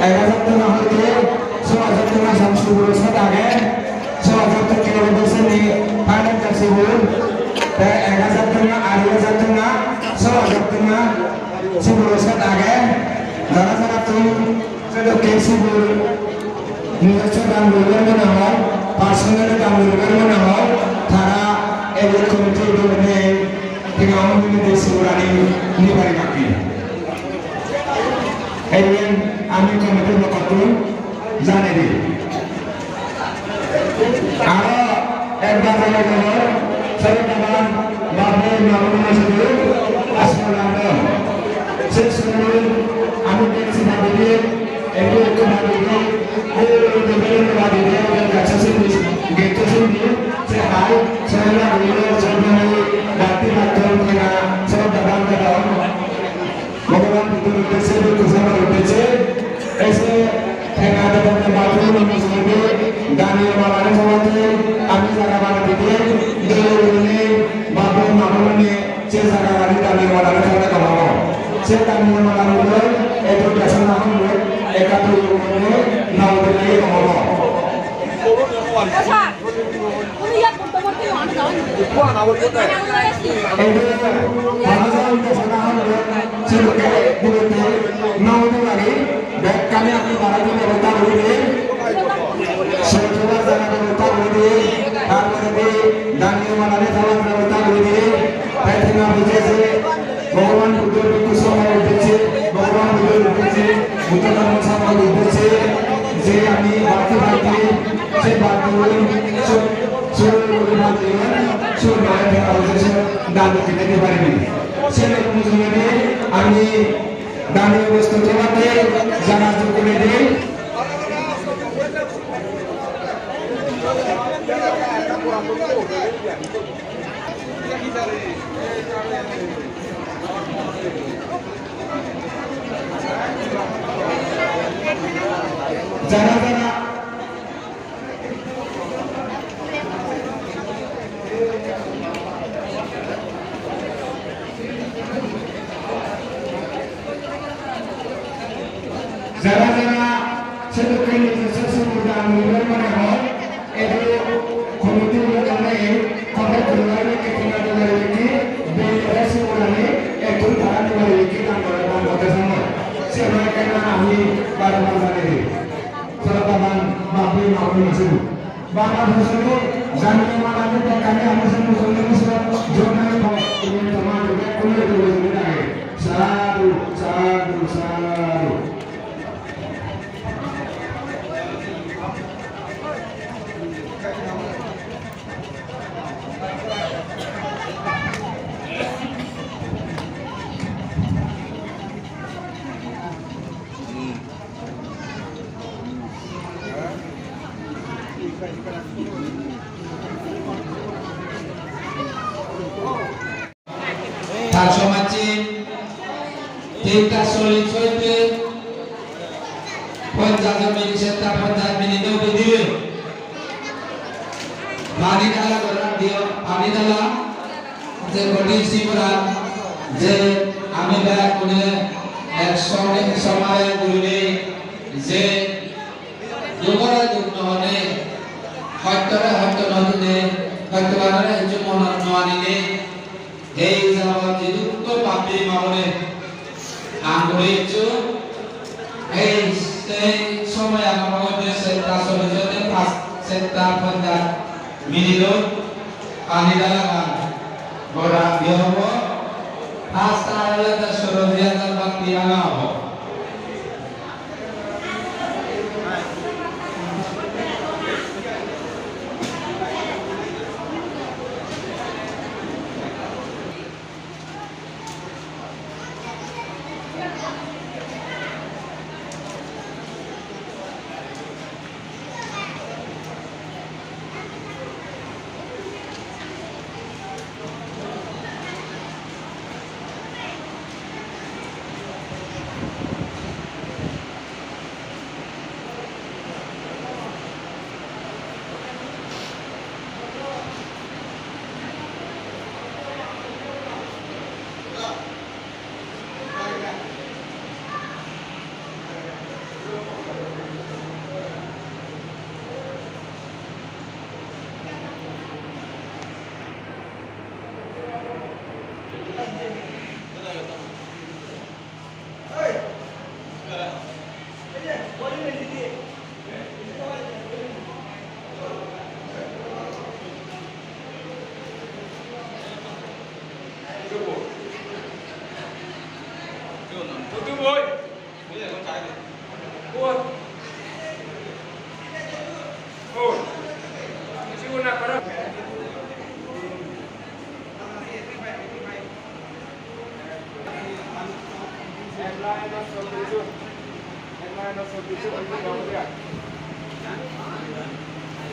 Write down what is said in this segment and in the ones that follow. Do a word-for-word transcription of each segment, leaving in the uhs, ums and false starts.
Ek hajar tenga hoite so hajar tenga sam siburo sot age, so hajar tenga olode seni financial sibur, te ek hajar tenga, arei hajar tenga, so hajar tenga siburo sot age, jara jara tun sedokke sibur nijosso dan guribar mone hoi, personal dan guribar mone hoi, tara ei committee-bo nei, tenga-un mile de siburani ni paribakke. Iben ami committee-r pokkottun janei di. Aro ekbar janei degong, sere daban babe mabun masidu asmola no. Se sunu ami taxi babe di, ebu ekko babe di, o babe di, o gacha sindi, gate sindi, se hai, se la, se batti, batti, sere daban degong. Bhogoban Buddhor uddecche, bhikkhu songghor uddecche, ei se tenga debonne bathroom-o mujungedi daniyo malani toledi ami jaga banei dide, dole gurinei babe mabonune se jaga gani daniyo malani toledi gom obo. Se daniyo malani loi edu desona honde ekatri gurinei nao dinei gom obo. Ei je bana jani desona honde sedokke gurotte nao di lage, bekkani ami bara di bebosta guri di, soithobar jaga bebosta guri di, tar poredi daniyo malani thabar bebosta guri di, tai tenga bije je Bhogoban Buddhor bhikkhu songghor uddecche, Bhogoban Buddhor uddecche, Buddho Dhormo Songhor uddecche, je ami batti batti, se batti oi, so, so, so, so, dan dinei di paribi. Se mujungedi ami daniyo bostu toledi jana jukune di. Jara jara Jara jara sedokke nijosso sibur dan guribar mone hoi, edu committee-bo tara ei contact guri paribe, ketina guri paribe ki, belle siburani ekku tara di paribe ki, dan gore, dan gorte somoi. Se hoi ekkena ami bar bar janei di. Sara daban babe mabon masidu. Bana bosore jani mana de kane ami se musolman se jona ko ini toma de kule de de dai. Sadhu, sadhu, sadhu. Tar somajje tinta sollis hoite ponchas minit, setta ponchas minit bidire pani dala goran diyo, pani dala. Je kothin siboran je ami bekkune ek songe somare gurinei je dugore dug no honei, hottore hotto no dinei, hottoganore hissu monot no aninei, ei jabot jidukko bap-bei ma-bone anguri hissu, ei sei somoyan moddhe setta sollis hoite pas, setta ponchas minidot pani dalagan gora diye obo, pasta olode soro di hajar batti anga obo.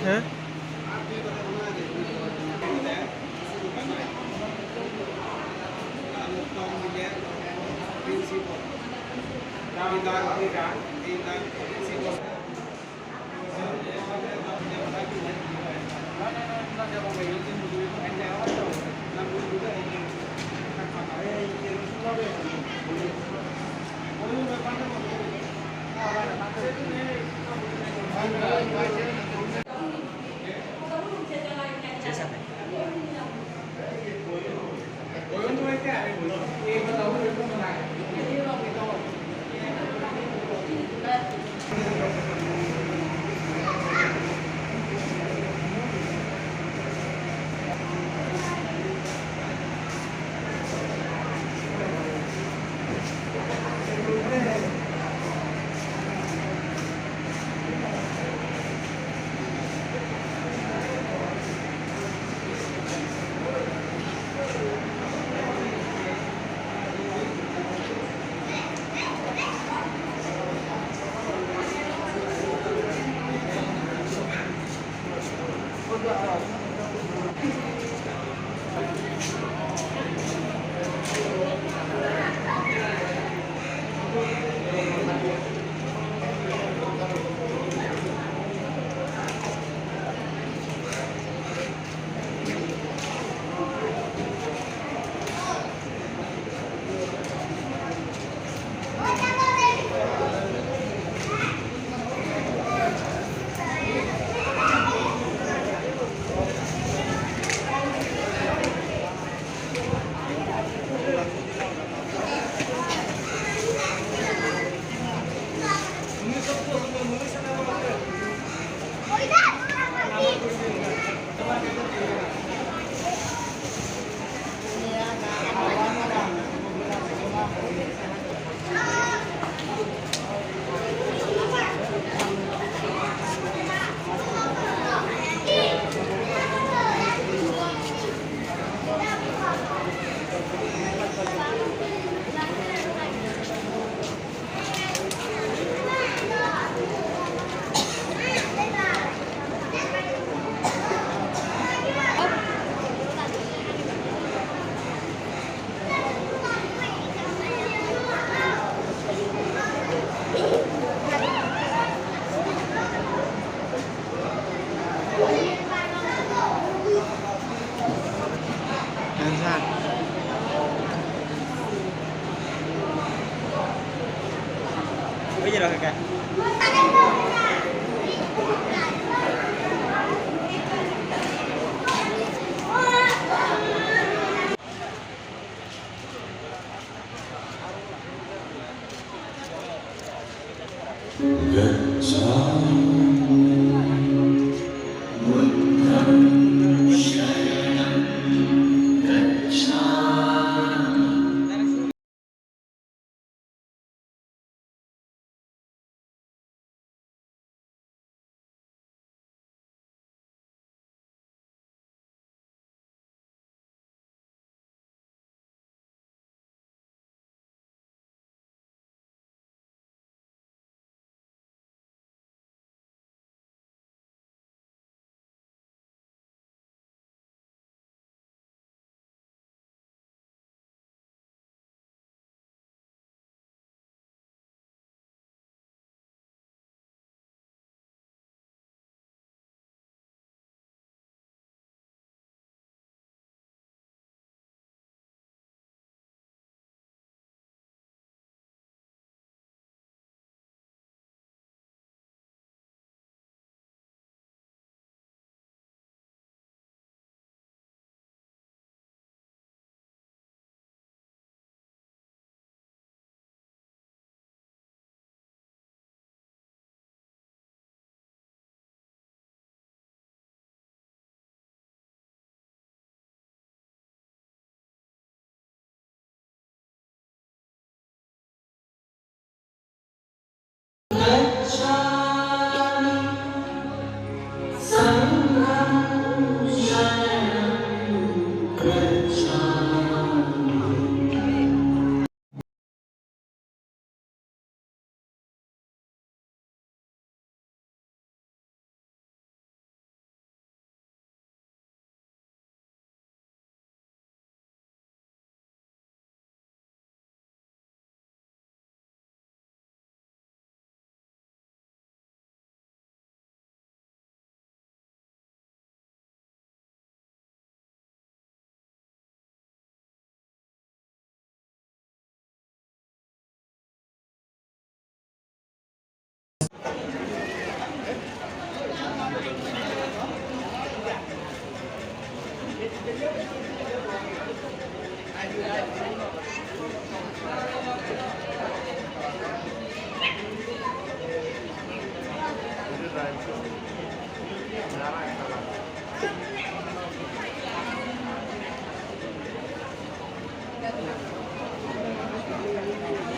Hah?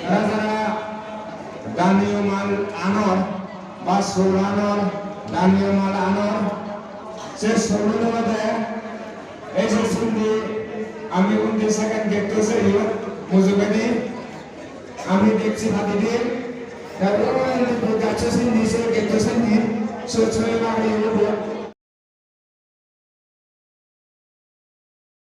Tara tara daniyo mal anor, ba sur anor, daniyo mal anor, se surun olode ei je sindi ami undi second gate-to se iyot mujungedi ami degsi padi di, te undi gaccho sindi se gate-to sindi, sot soi lageye undi.